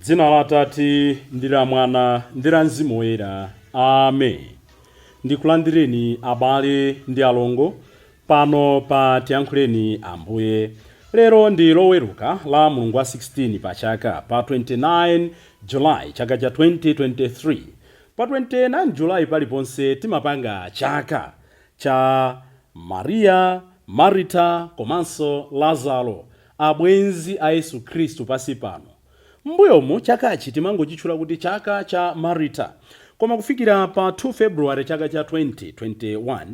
Dzina la Atate ndi la Mwana ndi la Mzimu Woyera. Amen. Ndikulandireni abale ndi alongo pano pa Tiyankhuleni Ambuye. Lero ndi Loweruka la mulungu wa 16 pa chaka, pa 29 July chaka cha 2023. Pa 29 July paliponse timapanga chaka cha Mariya, Marita komanso Lazaro, abwenzi a Yesu Khristu pansi pano. M'mbuyomu chakachi timangochitchula kuti chaka cha Marita. Koma kufikira pa 2 February chaka cha 2021,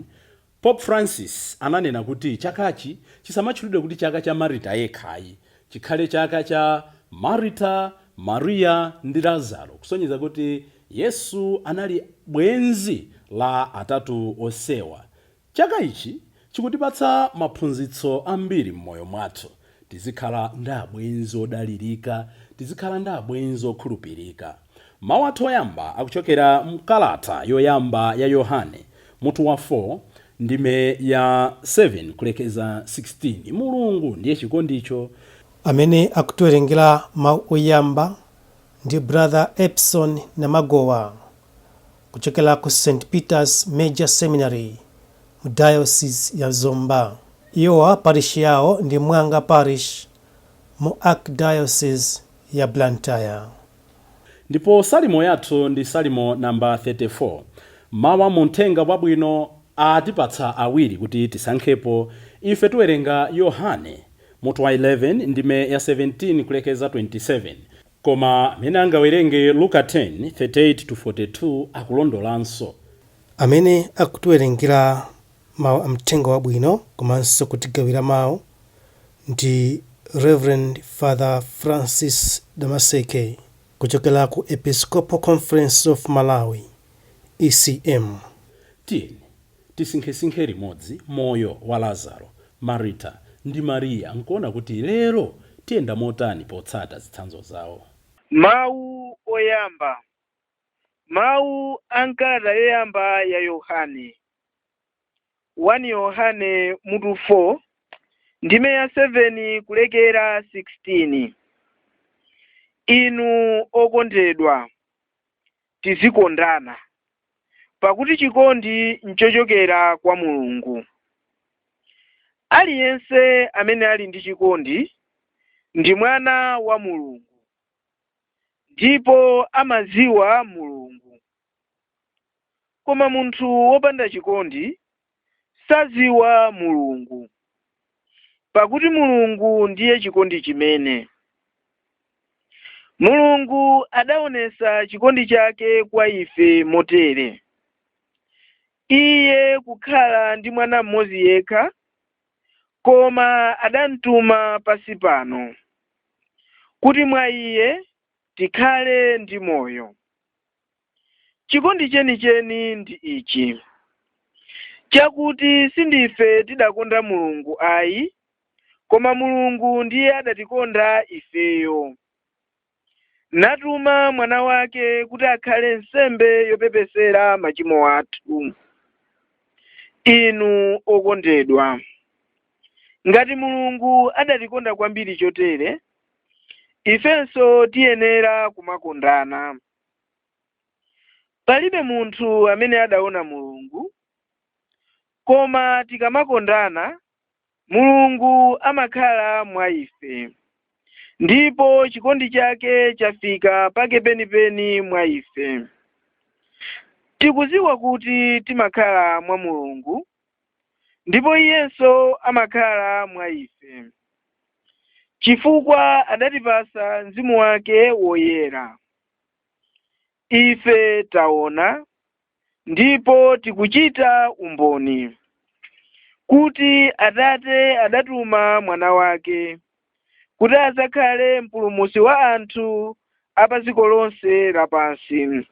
Pope Francis ananena kuti chakachi chisamatchulidwe kuti chaka cha Marita yekha ayi, chikhale chaka cha Marita, Mariya ndi Lazaro, kusonyeza kuti Yesu anali bwenzi la atatu onsewa. Chaka ichi chikutipatsa maphunzitso ambiri m'moyo mwathu. Tizikhala ndi abwenzi odalirika, tizikhala ndi abwenzi okhulupirika. Mawu athu oyamba akuchokera m'kalata yoyamba ya Yohane, mutu wa 4, ndime ya 7 kulekeza 16. Mulungu ndiye chikondicho. Amene akutiwerengera mawu oyamba ndi Brother Epson Namagowa kuchokera ku St Peter's Major Seminary mu Diocese ya Zomba. Iwowa parish yawo ndi Mwanga Parish mu Archdiocese ya Blantyre. Ndipo salimo yathu ndi Salimo namba 34. Mawu a mu Mthenga Wabwino atipatsa awiri kuti tisankhepo. Ife tiwerenga Yohane mutu wa 11 ndime ya 17 kulekeza 27. Koma amene angawerenge Luka 10, 38 to 42 akulondolanso. Amene akutiwerengera mawu a Mthenga Wabwino komanso kutigawira mawu ndi Rev. Father Francis Damaseke kuchokera ku Episcopal Conference of Malawi, ECM. Tiyeni tisinkhesinkhe limodzi moyo wa Lazaro, Marita ndi Mariya nkuona kuti lero tiyenda motani potsata zitsanzo zawo. Mawu oyamba. Mawu a m'kalata yoyamba ya Yohane. 1 Yohane mutu 4 ndime ya 7 kulekera 16. Inu okondedwa, tizikondana, pakuti chikondi nchochokera kwa Mulungu. Aliyense amene ali ndi chikondi ndi mwana wa Mulungu, ndipo amadziwa Mulungu. Koma munthu wopanda chikondi sadziwa Mulungu, pakuti Mulungu ndiye chikondi chimene. Mulungu adaonetsa chikondi chake kwa ife motere: Iye kukhala ndi mwana mmodzi yekha, koma adamtuma pansi pano, kuti mwa iye tikhale ndi moyo. Chikondi chenicheni ndi ichi, chakuti sindife tidakonda Mulungu ayi, koma Mulungu ndiye adatikonda ifeyo, natuma mwana wake kuti akhale nsembe yopepesera machimo athu. Inu okondedwa, ngati Mulungu adatikonda kwambiri chotere, ifenso tiyenera kumakondana. Palibe munthu amene adaona Mulungu, koma tikamakondana, Mulungu amakhala mwa ife, ndipo chikondi chake chafika pake penipeni mwa ife. Tikudziwa kuti timakhala mwa Mulungu, ndipo Iyenso amakhala mwa ife, chifukwa adatipatsa Mzimu wake Woyera. Ife taona ndipo tikuchita umboni kuti Atate adatuma Mwana wake kuti adzakhale Mpulumutsi wa anthu a pa dziko lonse lapansi.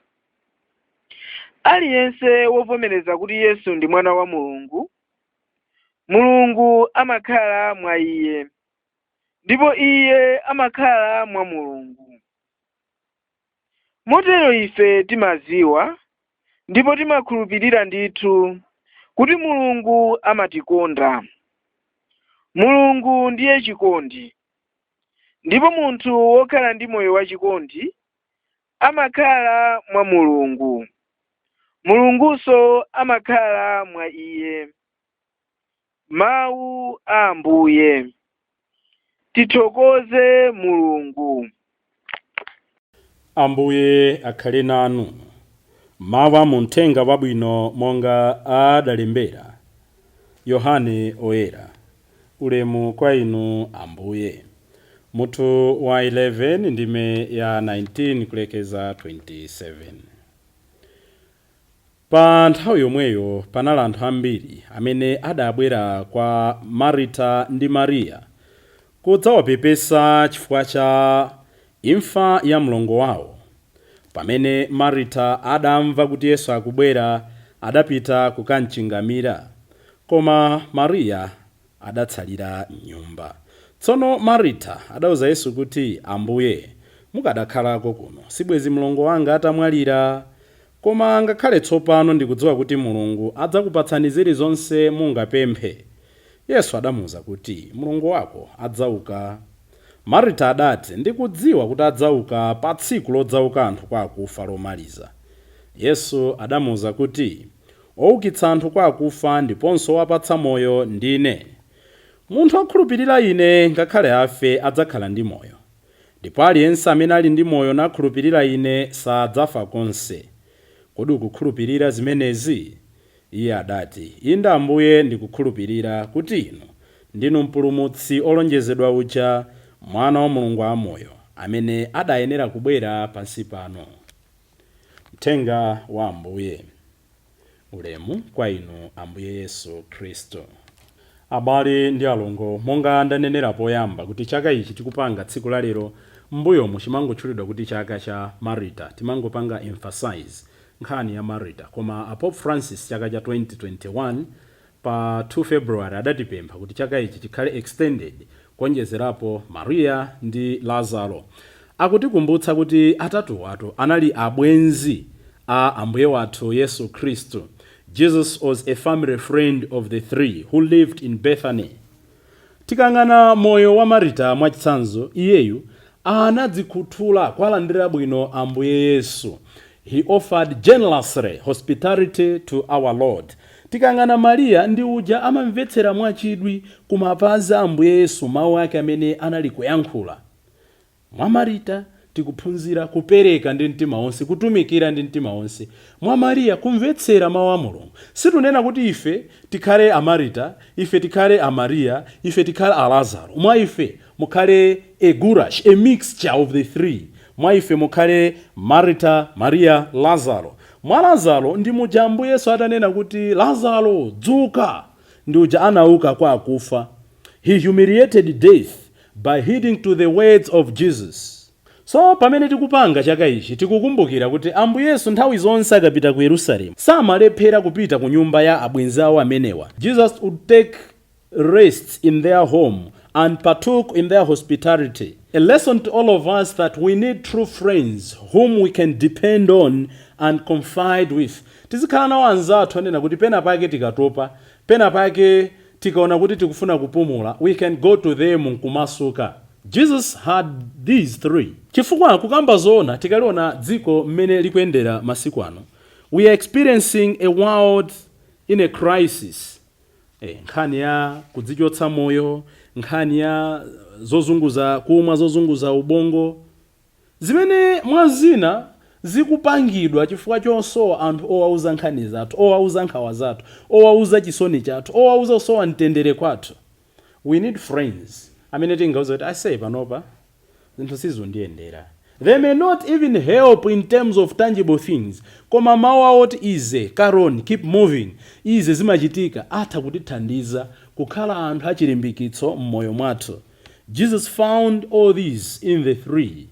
Aliyense wovomereza kuti Yesu ndi Mwana wa Mulungu, Mulungu amakhala mwa iye, ndipo iye amakhala mwa Mulungu. Motero ife timadziwa ndipo timakhulupirira ndithu kuti Mulungu amatikonda. Mulungu ndiye chikondi. Ndipo munthu wokhala ndi moyo wachikondi amakhala mwa Mulungu, Mulungunso amakhala mwa iye. Mawu a Ambuye. Tithokoze Mulungu. Ambuye akhale nanu. Mawu a muthenga wabwino monga adalembera Yohane Oyera. Ulemu kwa inu, Ambuye. Mutu wa 11, ndime ya 19 kulekeza 27. Pa nthawi yomweyo panali anthu ambiri amene adabwera kwa Marita ndi Mariya kudzawapepesa chifukwa cha imfa ya mlongo wawo. Pamene Marita adamva kuti Yesu akubwera, adapita kukamchingamira, koma Mariya adatsalira mnyumba. Tsono Marita adawuza Yesu kuti, "Ambuye, mukadakhalako kuno, sibwezi mlongo wanga atamwalira. Koma ngakhale tsopano ndikudziwa kuti Mulungu adzakupatsani zilizonse mungapemphe." Yesu adamuwuza kuti, "Mlongo wako adzauka." Marita adati, "Ndikudziwa kuti adzauka pa tsiku lodzauka anthu kwa akufa lomaliza." Yesu adamuwuza kuti, "Oukitsa anthu kwa akufa ndiponso wapatsa moyo ndine. Munthu okhulupirira ine, ngakhale afe, adzakhala ndi moyo, ndipo aliyense amene ali ndi moyo nakhulupirira ine sadzafa konse. Kodi ukukhulupirira zimenezi?" Iye adati, "Inde Ambuye, ndikukhulupirira kuti inu ndinu Mpulumutsi olonjezedwa uja, Mwana wa Mulungu amoyo, amene adayenera kubwera pansi pano." Mthenga wa Ambuye. Ulemu kwa inu, Ambuye Yesu Khristu. Abale ndi alongo, monga ndanenera poyamba kuti chaka ichi tikupanga tsiku la lero, m'mbuyomu chimangotchulidwa kuti chaka cha Marita, timangopanga emphasize nkhani ya Marita. Koma a Pope Francis chaka cha 2021 pa 2 February adatipempha kuti chaka ichi chikhale extended kuonjezerapo Mariya ndi Lazaro. Akutikumbutsa kuti atatuwatu anali abwenzi a Ambuye wathu Yesu Khristu. Jesus was a family friend of the three who lived in Bethany. Tikayang'ana moyo wa Marita mwachitsanzo, iyeyu anadzikhuthula kuwalandira bwino Ambuye Yesu. He offered generously hospitality to our Lord. Tikayang'ana Mariya, ndi uja amamvetsera mwachidwi kumapazi a Ambuye Yesu mawu ake amene anali kuyankhula. Mwa Marita tikuphunzira kupereka ndi mtima wonse, kutumikira ndi mtima wonse. Mwa Mariya, kumvetsera mawu a Mulungu. Situnena kuti ife tikhale aMarita, ife tikhale aMariya, ife tikhale aLazaro. Mwa ife mukhale a goulash, a mixture of the three. Mwa ife mukhale Marita, Mariya, Lazaro. Mwa Lazaro ndi muja Ambuye Yesu atanena kuti, "Lazaro, dzuka," ndi uja anauka kwa akufa. He humiliated death by heeding to the words of Jesus. So pamene tikupanga chaka ichi, tikukumbukira kuti Ambuye Yesu nthawi zonse akapita ku Yerusalemu samalephera kupita ku nyumba ya abwenzi awo amenewa. Jesus would take rest in their home and partook in their hospitality. A lesson to all of us that we need true friends whom we can depend on and confide with. Tizikhala nawo anzathu anena kuti pena pake tikatopa, pena pake tikaona kuti tikufuna kupumula, we can go to them nkumasuka. Jesus had these three. Chifukwa kukamba zoona, tikaliona dziko mmene likuyendera masiku ano, we are experiencing a world in a crisis. Nkhani ya kudzichotsa moyo, nkhani ya zozunguza, kumwa zozunguza ubongo, zimene mwa zina zikupangidwa chifukwa chosowa anthu owauza nkhani zathu, owauza nkhawa zathu, owauza chisoni chathu, owauza kusowa mtendere kwathu. We need friends amene tingauze kuti, "Ase, panopa zinthu sizundiyendera." They may not even help in terms of tangible things, koma mawu awo oti, "Easy, carry on, keep moving, ize zimachitika," atha kutithandiza kukhala anthu achilimbikitso m'moyo mwathu. Jesus found all these in the three.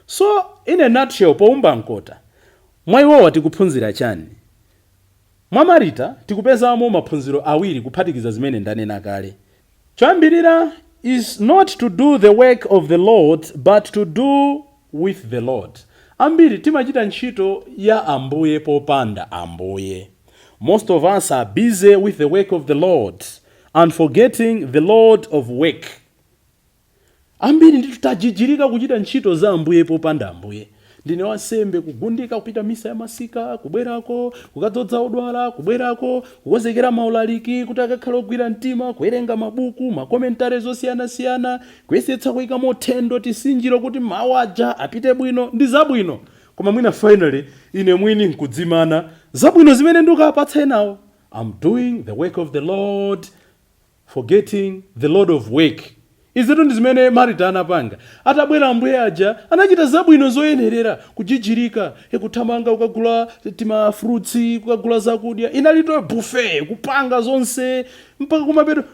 So in a nutshell, powumba mkota, mwa iwowa tikuphunzira chani? Mwa Marita tikupezamo maphunziro awiri kuphatikiza zimene ndanena kale. Choyambirira is not to do the work of the Lord but to do with the Lord. Ambiri timachita ntchito ya Ambuye popanda Ambuye. Most of us are busy with the work of the Lord and forgetting the Lord of work. Ambiri ndithu tajijirika kuchita ntchito za Ambuye popanda Ambuye. Ndine wansembe, kugundika kupita misa ya masika, kubwerako kukadzodza odwala, kubwerako kukonzekera maulaliki kuti akakhale ogwira mtima, kuwerenga mabuku, ma commentary zosiyanasiyana, kuyesetsa kuyika mothendo tisinjiro kuti mawu aja apite bwino. Ndi zabwino, koma mwina finally ine mwini nkudzimana zabwino zimene ndikapatsa enawo. I'm doing the work of the Lord, forgetting the Lord of work. Izitu ndi zimene Marita anapanga. Atabwera Ambuye aja, anachita zabwino zoyenerera, kujijirika, kuthamanga kukagula tima fruits, kukagula zakudya, inalito buffet, kupanga zonse mpaka kumapeto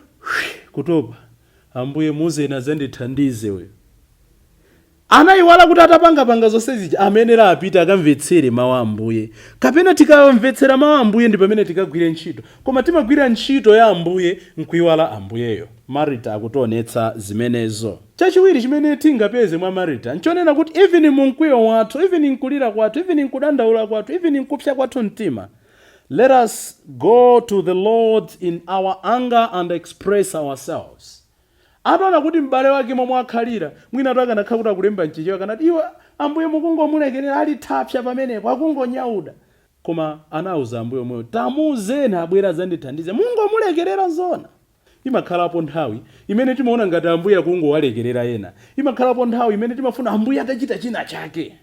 kutopa. "Ambuye, muzeni azandithandize uyo." Anayiwala kuti atapangapanga zonse zija amenera apite akamvetsere mawu a Ambuye. Kapena tikamvetsera mawu a Ambuye ndi pamene tikagwire ntchito, koma timagwira ntchito ya Ambuye nkuyiwala Ambuyeyo. Marita akutionetsa zimenezo. Chachiwiri chimene tingapeze mwa Marita nchonena kuti even mu mkwiyo wathu, even nkulira kwathu, even nkudandaula kwathu, even nkupsa kwathu mtima, let us go to the Lord in our anger and express ourselves. Ataona kuti m'bale wake momwe akhalira, mwina atu akanakhala kuti akulemba mchichewa kanati, "Iwe Ambuye, mukungomulekerera, ali thapsa pamenepo, akungonyauda." Koma anawuza Ambuye omweyo, "Tamuzeni abwera azandithandize, mungomulekerera zona?" Imakhalapo nthawi imene timaona ngati Ambuye akungowalekerera ena. Imakhalapo nthawi imene timafuna Ambuye atachita china chake.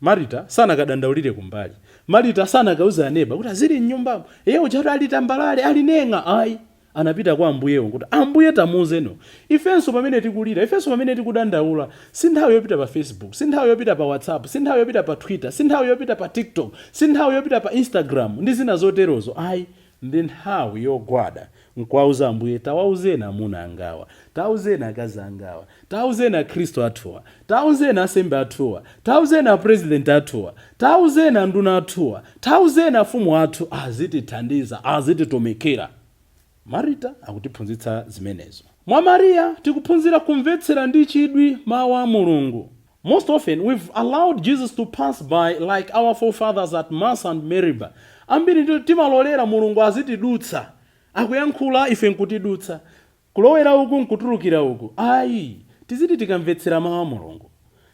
Marita sanakadandaulire kumbali. Marita sanakauza aneba kuti azili mnyumbamo, iye uchatu ali tambalale, ali neng'a. Ayi, anapita kwa Ambuyewo kuti, "Ambuye, tamuzeno." Ifenso pamene tikulira, ifenso pamene tikudandaula, si nthawi yopita pa Facebook, si nthawi yopita pa WhatsApp, si nthawi yopita pa Twitter, si nthawi yopita pa TikTok, si nthawi yopita pa Instagram ndi zina zoterozo. Ayi, ndi nthawi yogwada nkuwauza Ambuye, "Tawauzeni amuna angawa, tauzeni akazi angawa, tauzeni akhristu athuwa, tauzeni asembe athuwa, tauzeni apresident athuwa, tauzeni anduna athuwa, tauzeni afumu athu azitithandiza, azititumikira." Marita akutiphunzitsa zimenezo. Mwa Mariya tikuphunzira kumvetsera ndi chidwi mawu a Mulungu. Most often we've allowed Jesus to pass by like our forefathers at Massa and Meribah. Ambiri ndiyo timalolera Mulungu azitidutsa, akuyankhula ife nkutidutsa, kulowera uku nkutulukira uku. Ayi, tiziti tikamvetsera mawu a Mulungu,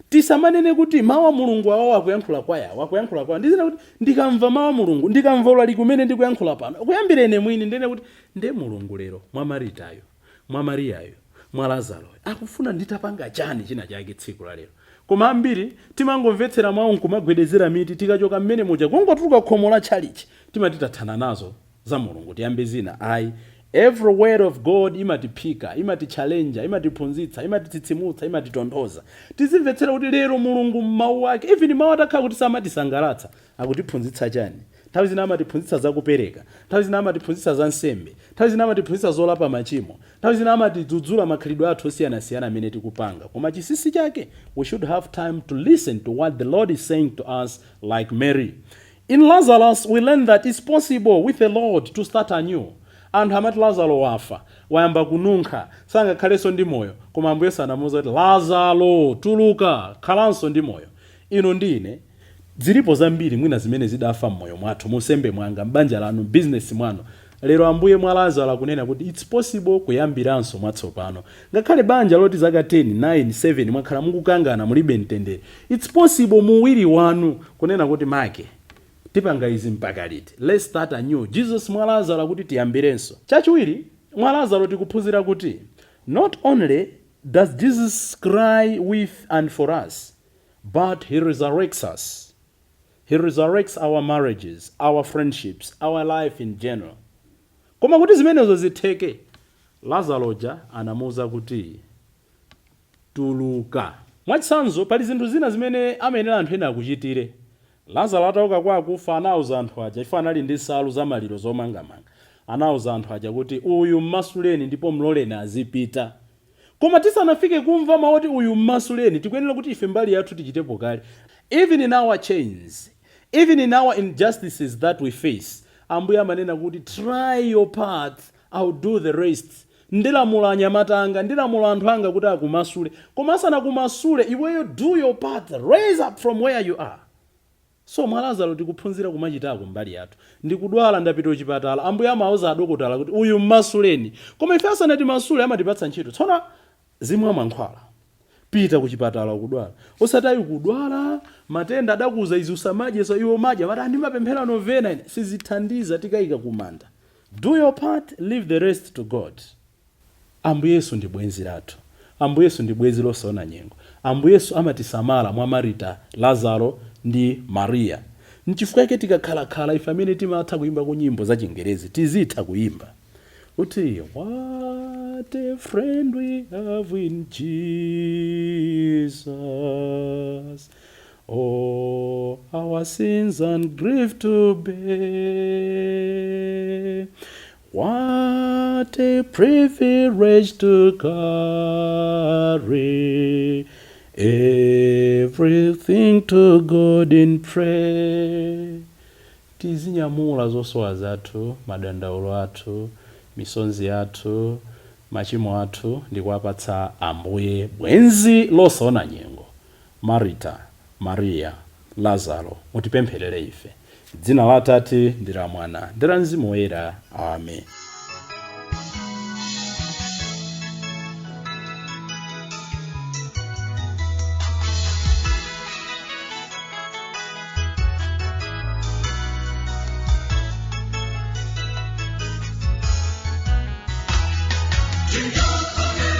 tisamanene kuti mawu a Mulungu awawo akuyankhula kwa yawo, akuyankhula kwa. Ndizina kuti ndikamva mawu a Mulungu, ndikamva ulaliki umene ndikuyankhula pano, kuyambira ine mwini ndene kuti nde Mulungu lero mwa Maritayo, mwa Mariyayo, mwa Lazaroyo akufuna nditapanga chani china chake tsiku la lero? Koma ambiri timangomvetsera mawu nkumagwedezera miti. Tikachoka mmene muja, kungotuluka khomo la tchalichi, timati tathana nazo za Mulungu, tiyambe zina. Ayi, every word of God imatiphika, imatichallenge, imatiphunzitsa, imatitsitsimutsa, imatitonthoza. Tizimvetsera kuti lero Mulungu mmawu ake, even mawu atakhala kuti samatisangalatsa, akutiphunzitsa chani? Nthawi zina amatiphunzitsa zakupereka, nthawi zina amatiphunzitsa za nsembe, nthawi zina amatiphunzitsa zolapa machimo, nthawi zina amatidzudzula makhalidwe athu osiyanasiyana amene tikupanga. Koma chinsinsi chake, we should have time to listen to what the Lord is saying to us, like Mary. In Lazarus we learn that it's possible with the Lord to start anew. Anthu amati Lazaro wafa, wayamba kununkha, sangakhalenso ndi moyo, koma Ambuye sanamuwuza kuti, "Lazaro, tuluka, khalanso ndi moyo." Ino ndi ine, zilipo zambiri mwina zimene zidafa m'moyo mwathu, musembe mwanga, m'banja lanu, m'bizinesi mwanu. Lero Ambuye mwa Lazaro akunena kuti it's possible kuyambiranso mwatsopano. Ngakhale banja loti zaka 10, 9, 7 mwakhala mukukangana, mulibe mtendere, it's possible muwiri wanu kunena kuti, "Make tipanga izi mpaka liti? Let's start anew." Jesus mwa Lazaro akuti tiyambirenso. Chachiwiri, mwa Lazaro tikuphunzira kuti not only does Jesus cry with and for us, but he resurrects us. He resurrects our marriages, our friendships, our life in general. Koma kuti zimenezo zitheke, Lazaro ja anamuwuza kuti, "Tuluka." Mwachitsanzo, pali zinthu zina zimene amayenera anthu ena akuchitire. Lazaro atauka kwa akufa, anawuza anthu aja, ifo anali ndi nsalu zamaliro zomangamanga, anawuza anthu aja kuti, "Uyu mmasuleni ndipo mloleni azipita." Koma tisanafike kumva mawu oti, "Uyu mmasuleni," tikuyenera kuti ife mbali yathu tichitepo kale. Even in our chains, even in our injustices that we face, Ambuye amanena kuti, "Try your part, I'll do the rest. Ndilamula anyamata anga, ndilamula anthu anga kuti akumasule." Koma asanakumasule, iweyo do your part, raise up from where you are. So mwa Lazaro tikuphunzira kumachitako mbali yathu. Ndikudwala, ndapita kuchipatala, Ambuye amauza adokotala kuti, "Uyu mmasuleni." Koma ife asanati masule, amatipatsa ntchito. Tsono Zimwa mankhwala, pita kuchipatala ukudwala. Osati ayi kudwala matenda adakuza izi usamadye, so iwe umadya mati andimapemphera novena ine, sizithandiza, tikayika kumanda. Do your part, leave the rest to God. Ambuye Yesu ndi bwenzi lathu. Ambuye Yesu ndi bwenzi losaona nyengo. Ambuye Yesu amatisamala mwa Marita, Lazaro ndi Mariya. Nchifukwa chake tikakhalakhala ife amene timatha kuyimba ku nyimbo za Chingerezi, tizitha kuyimba kuti "What a friend we have in Jesus, all our sins and grief to bear. What a privilege to carry everything to God in prayer." Tizinyamula zosowa zathu, madandaulo athu, misonzi yathu, machimo athu, ndi kuwapatsa Ambuye, bwenzi losaona nyengo. Marita, Mariya, Lazaro, mutipempherere ife. Dzina la Atate ndi la Mwana ndi la Mzimu Woyera. Amen. Thank you.